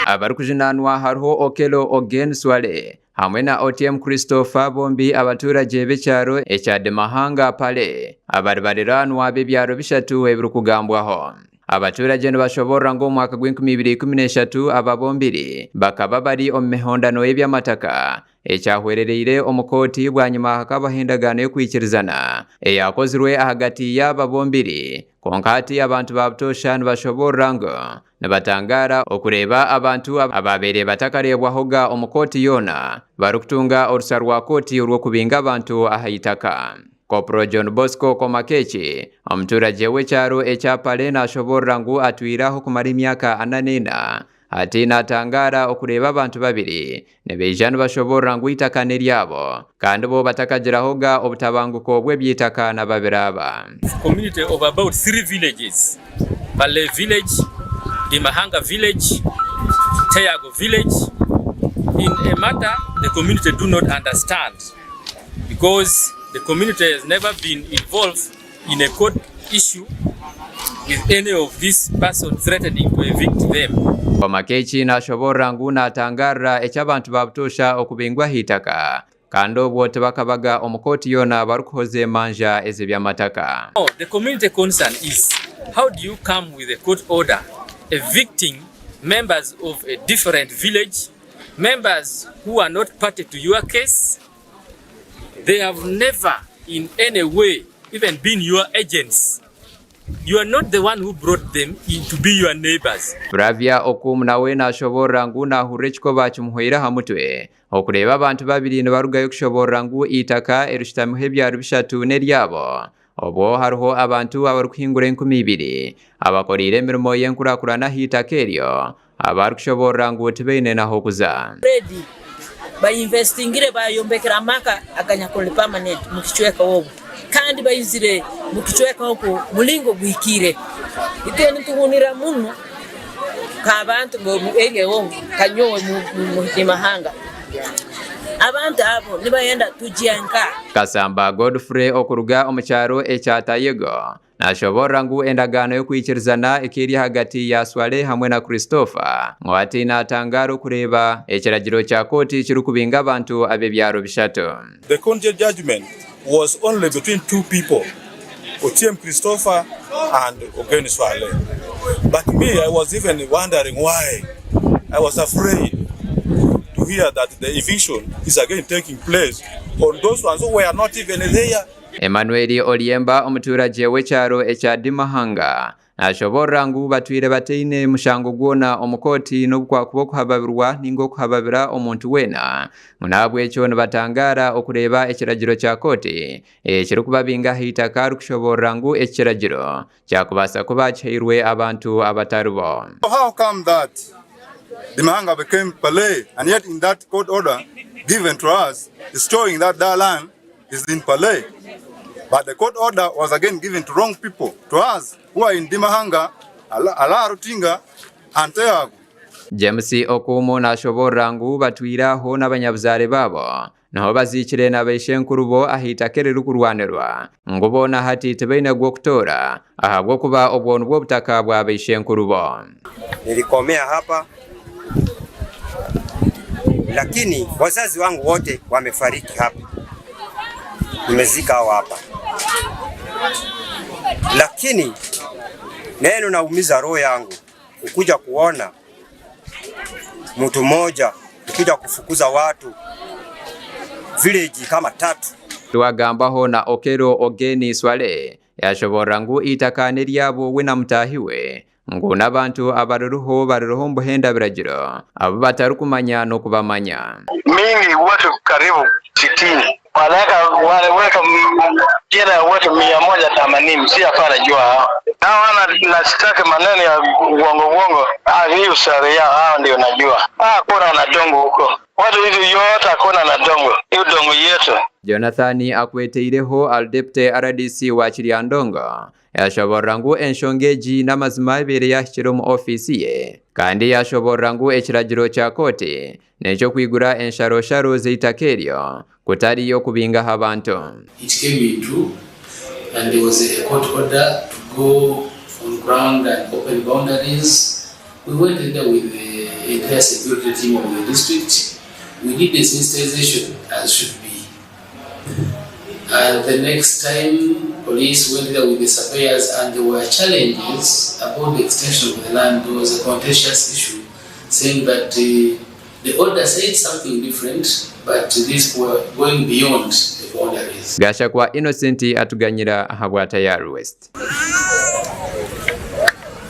Abarikujunaanwa hariho Okello Ogen Swaleh hamwe na Otyem Christopher bombi abaturagye b'ekyaro ekya Dimahanga Pale abari bariraanwa b'ebyaro bishatu ebirikugambwaho. Abaturagye nibashoboorora ngu omu mwaka gw'enkumi ibiri ikumi n'eshatu aba bombiri bakaba bari omu mihondano y'eby'amataka ekyahwerereire omu kooti bwanyima hakabaho endagaano y'okwikirizana eyakozirwe ahagati y'aba bombiri kwonka hati abantu ba butoosha nibashoboorora ngu Nibatangaara okureeba abantu abaabaire batakareebwahoga omu kooti yoona barikutunga orusa rwa kooti orw'okubinga abantu aha itaka. Kopro John Bosco Komakech, omuturagye w'ekyaro ekya Pale nashoboorora ngu atwire aho kumara emyaka ana n'ena hati natangaara okureeba abantu babiri nibaija nibashoboorora ngu eitaka n'eryabo kandi bo batakagirahoga obutabanguko bw'eby'eitaka na babiri aba. Community of about 3 villages, Pale village, Dimahanga village, Teyago village, in a matter the community do not understand because the community has never been involved in a court issue with any of this person threatening to evict them. Omakeki nashoboorora ngu natangaarira eky'abantu ba butoosha okubingwa aha itaka kandi obwo tibakabaga omu kooti yoona barikuhoza emanja ez'eby'amataka. The community concern is how do you come with a court order evicting members of a different village, members who are not party to your case? They have never in any way even been your agents. You are not the one who brought them in to be your neighbors. Flavia Okumu nawe nashoboorora ngu nahurira ekikoba kimuhweire aha mutwe okureeba abantu babiri nibarugayo kushoboorora ngu eitaka erishutamiho ebyaro bishatu n'eryabo obwo hariho abantu abarikuhingura 2000 abakoreire emirimo y'enkurakurana aha itaka eryo Abarikushoboorora ngu tibaine n'ah'okuza. Fred bayinvestingire bayombekera amaka aganyakuli permanent mukicweka obu kandi baizire mukicweka oku mulingo guhikire. Itwe nituhunira muno nk'abantu bomu area omu nka nyowe mu mahanga. Abantu abo nibayenda tugye nka. Kasamba Godfrey okuruga omu kyaro ekya Tayego Nashoboorora ngu endagaano y'okwikirizana eka eri ahagati ya Swaleh hamwe na Christopher ngu hati natangaara okureeba ekiragiro kya kooti kirikubinga abantu ab'ebyaro bishatu. The court judgement was only between two people, Otyem Christopher and Ogen Swaleh. But me, I was even wondering why. I was afraid to hear that the eviction is again taking place on those ones who were not even there. Emmanuel Olyemba omutuuragye w'ekyaro ekya Dimahanga nashoboorora ngu batwire bataine mushango gwona omu kooti n'obu kwakuba okuhababirwa ninga okuhababira omuntu weena ngu n'ahabw'ekyo nibatangaara okureeba ekiragiro kya kooti ekirikubabinga aha eitaka arikushoboorora ngu eki kiragiro kyakubaasa kuba kihairwe abantu abatari bo. How come that Dimahanga became Pale and yet in that court order given to us is showing that that land is in Pale but the court order was again given to wrong people to us who are in Dimahanga, Alaro Tinga and Teagu. James Okumu nashoboorora ngu batwire aho n'abanyabuzaare baabo niho baziikire na baishenkurubo aha itaka eririkurwanirwa ngu boona hati tibaine gw'okutoora ahabw'okuba obwo nibwo butaka bwa baishenkurubo. Nilikomea hapa lakini wazazi wangu wote wamefariki hapa, nimezika hao hapa, lakini neno naumiza roho yangu kukuja kuona mtu mmoja kukuja kufukuza watu village kama tatu. Twagambaho na Okello Ogeni Swaleh yashoboorora ngu eitaka n'eryabo we na mutaahi we ngu n'abantu abaririho baririho omu buhenda biragiro abu batarikumanya n'okubamanya. Mingi watu karibu sitini wanaweka wanaweka jela ya watu 180, si hapa najua hao hao wana nasitaki maneno ya uongo uongo. Ah, hiyo sheria hao ndio najua. Ah, kuna na dongo huko watu hivi yote hakuna na dongo, hiyo dongo yetu. Jonathan akweteireho ari Deputy RDC wa Kiryandongo yashoboorora ngu enshonga egi n'amazima ebaire yaahikire omu ofiisi ye kandi yashoboorora ngu ekiragiro kya kooti n'eky'okwigura ensharosharo z'eitaka eryo kutari okubingaho abantu. It came into and there was a court order to go on ground and open boundaries. We went there with the entire security team of the district. We did the sensitization as should be. And the next time, police went there with the surveyors and there were challenges about the extension of the land. There was a contentious issue saying that the order said something different, but these were going beyond the boundaries. Gashakwa Innocent atuganyira ahabwa Tayari West.